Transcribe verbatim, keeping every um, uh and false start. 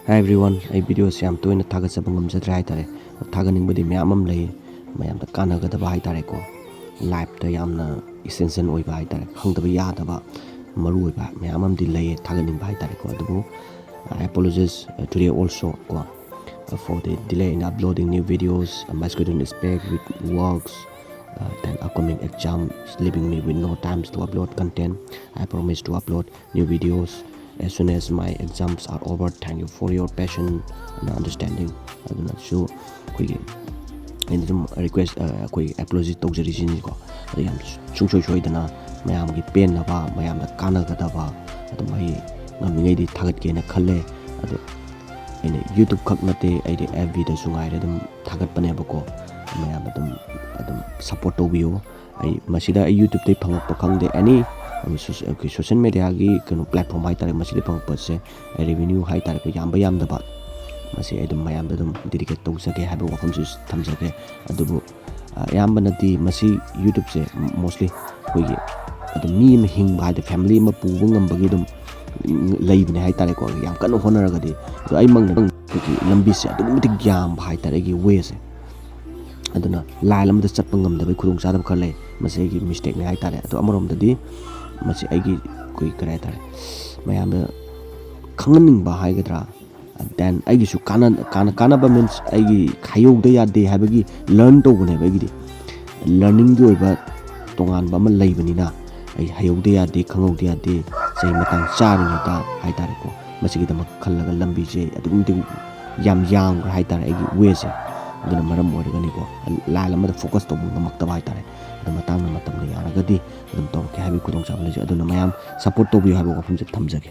Hi everyone, ꯑꯩ videoꯁꯦ ꯌꯥꯝ ꯇꯣꯏꯅ ꯊꯥꯒꯠꯆꯕ ꯉꯝꯖꯗ꯭ꯔꯦ ꯍꯥꯏꯇꯥꯔꯦ꯫ ꯊꯥꯒꯠꯅꯤꯡꯕꯗꯤ ꯃꯌꯥꯝ ꯑꯃ ꯂꯩ, ꯃꯌꯥꯝꯗ ꯀꯥꯟꯅꯒꯗꯕ ꯍꯥꯏꯇꯥꯔꯦꯀꯣ, lifeꯇ ꯌꯥꯝꯅ essential ꯑꯣꯏꯕ ꯍꯥꯏꯇꯥꯔꯦ, ꯈꯪꯗꯕ ꯌꯥꯗꯕ ꯃꯔꯨ ꯑꯣꯏꯕ ꯃꯌꯥꯝ ꯑꯃꯗꯤ ꯂꯩꯌꯦ ꯊꯥꯒꯠꯅꯤꯡꯕ ꯍꯥꯏꯇꯥꯔꯦꯀꯣ꯫ ꯑꯗꯨꯕꯨ I apologize, uh, today also ꯀꯣ, uh, for the delay in uploading new videos. Uh, my student is packed with works, uh, then upcoming exams, leaving me with no time to upload content. I promise to upload new videos as soon as my exams are over. Thank you for your patience and understanding. ꯑꯗꯨꯅꯁꯨ ꯑꯩꯈꯣꯏꯒꯤ ꯑꯩꯅ ꯁꯨꯝ request, ꯑ, ꯑꯩꯈꯣꯏ apology ꯇꯧꯖꯔꯤꯁꯤꯅꯤꯀꯣ꯫ ꯑꯗꯨ ꯌꯥꯝ ꯁꯨꯡꯁꯣꯏ ꯁꯣꯏꯗꯅ ꯃꯌꯥꯝꯒꯤ ꯄꯦꯟꯅꯕ, ꯃꯌꯥꯝꯗ ꯀꯥꯟꯅꯒꯗꯕ ꯑꯗꯨꯝ ꯑꯩ ꯉꯝꯃꯤꯉꯩꯗꯤ ꯊꯥꯒꯠꯀꯦꯅ ꯈꯜꯂꯦ꯫ ꯑꯗꯣ ꯑꯩꯅ YouTube ꯈꯛ ꯅꯠꯇꯦ, ꯑꯩꯗꯤ FBꯗꯁꯨ ꯉꯥꯏꯔꯦ ꯑꯗꯨꯝ ꯊꯥꯒꯠꯄꯅꯦꯕꯀꯣ꯫ ꯃꯌꯥꯝ ꯑꯗꯨꯝ, ꯑꯗꯨꯝ support ꯇꯧꯕꯤꯌꯨ꯫ ꯑꯩ ꯃꯁꯤꯗ ꯑꯩ YouTubeꯇꯩ ꯐꯪꯉꯛꯄ ꯈꯪꯗꯦ, any, ꯑꯩꯈꯣꯏ social mediaꯒꯤ ꯀꯩꯅꯣ platform ꯍꯥꯏꯇꯥꯔꯦ, ꯃꯁꯤꯗ ꯐꯪꯉꯛꯄꯁꯦ ꯑꯩ revenue ꯍꯥꯏꯇꯥꯔꯦꯀꯣ, ꯌꯥꯝꯕ ꯌꯥꯝꯗꯕ, ꯃꯁꯤ ꯑꯩ ꯑꯗꯨꯝ ꯃꯌꯥꯝꯗ ꯑꯗꯨꯝ dedicate ꯇꯧꯖꯒꯦ ꯍꯥꯏꯕ ꯋꯥꯐꯝꯁꯤꯁꯨ ꯊꯝꯖꯒꯦ꯫ ꯑꯗꯨꯕꯨ, ꯑ, ꯑꯌꯥꯝꯕꯅꯗꯤ ꯃꯁꯤ YouTubeꯁꯦ mostly ꯑꯩꯈꯣꯏꯒꯤ ꯑꯗꯨꯝ ꯃꯤ ꯑꯃ ꯍꯤꯡꯕ ꯍꯥꯏꯗꯤ family ꯑꯃ ꯄꯨꯕ ꯉꯝꯕꯒꯤ ꯑꯗꯨꯝ ꯂꯩꯕꯅꯦ ꯍꯥꯏꯇꯥꯔꯦꯀꯣ, ꯌꯥꯝ ꯀꯟꯅ ꯍꯣꯠꯅꯔꯒꯗꯤ꯫ ꯑꯗꯣ ꯑꯩꯃꯛꯅ ꯑꯗꯨꯝ ꯑꯩꯈꯣꯏꯒꯤ ꯂꯝꯕꯤꯁꯦ ꯑꯗꯨꯛꯀꯤ ꯃꯇꯤꯛ ꯌꯥꯝꯕ ꯍꯥꯏꯇꯥꯔꯦ ꯑꯩꯒꯤ wayꯁꯦ꯫ ꯑꯗꯨꯅ line ꯑꯃꯗ ꯆꯠꯄ ꯉꯝꯗꯕꯒꯤ ꯈꯨꯗꯣꯡꯆꯥꯗꯕ ꯈꯔ ꯂꯩ꯫ ꯃꯁꯤ ꯑꯩꯒꯤ mistakeꯅꯦ ꯍꯥꯏꯇꯥꯔꯦ꯫ ꯑꯗꯣ ꯑꯃꯔꯣꯝꯗꯗꯤ ꯃꯁꯤ ꯑꯩꯒꯤ, ꯑꯩꯈꯣꯏ, ꯀꯔꯤ ꯍꯥꯏꯇꯥꯔꯦ, ꯃꯌꯥꯝꯗ ꯈꯪꯍꯟꯅꯤꯡꯕ ꯍꯥꯏꯒꯗ꯭ꯔꯥ, then ꯑꯩꯒꯤꯁꯨ ꯀꯥꯟꯅ-, ꯀꯥꯟꯅ-, ꯀꯥꯟꯅꯕ means ꯑꯩꯒꯤ ꯍꯩꯍꯧꯗ ꯌꯥꯗꯦ ꯍꯥꯏꯕꯒꯤ learn ꯇꯧꯕꯅꯦꯕ꯫ ꯑꯩꯒꯤꯗꯤ learningꯒꯤ ꯑꯣꯏꯕ ꯇꯣꯉꯥꯟꯕ ꯑꯃ ꯂꯩꯕꯅꯤꯅ, ꯑꯩ ꯍꯩꯍꯧꯗ ꯌꯥꯗꯦ, ꯈꯪꯍꯧꯗ ꯌꯥꯗꯦ, ꯆꯍꯤ ꯃꯇꯥꯡ ꯆꯥꯔꯤꯉꯩꯗ ꯍꯥꯏꯇꯥꯔꯦꯀꯣ, ꯃꯁꯤꯒꯤꯗꯃꯛ ꯈꯜꯂꯒ ꯂꯝꯕꯤꯁꯦ ꯑꯗꯨꯛꯀꯤ ꯃꯇꯤꯛ ꯌꯥꯝ ꯌꯥꯝꯈ꯭ꯔꯦ ꯍꯥꯏꯇꯥꯔꯦ ꯑꯩꯒꯤ wayꯁꯦ꯫ ꯑꯗꯨꯅ ꯃꯔꯝ ꯑꯣꯏꯔꯒꯅꯤꯀꯣ, line ꯑꯃꯗ focus ꯇꯧꯕ ꯉꯝꯃꯛꯇꯕ ꯍꯥꯏꯇꯥꯔꯦ꯫ ꯑꯗꯨ ꯃꯇꯥꯡꯅ ꯃꯇꯝꯅ ꯌꯥꯔꯒꯗꯤ ꯑꯗꯨꯝ ꯇꯧꯔꯛꯀꯦ ꯍꯥꯏꯕꯒꯤ ꯈꯨꯗꯣꯡꯆꯥꯕ ꯂꯩꯖꯩ꯫ ꯑꯗꯨꯅ ꯃꯌꯥꯝ support ꯇꯧꯕꯤꯌꯨ ꯍꯥꯏꯕ ꯋꯥꯐꯝꯁꯦ ꯊꯝꯖꯒꯦ꯫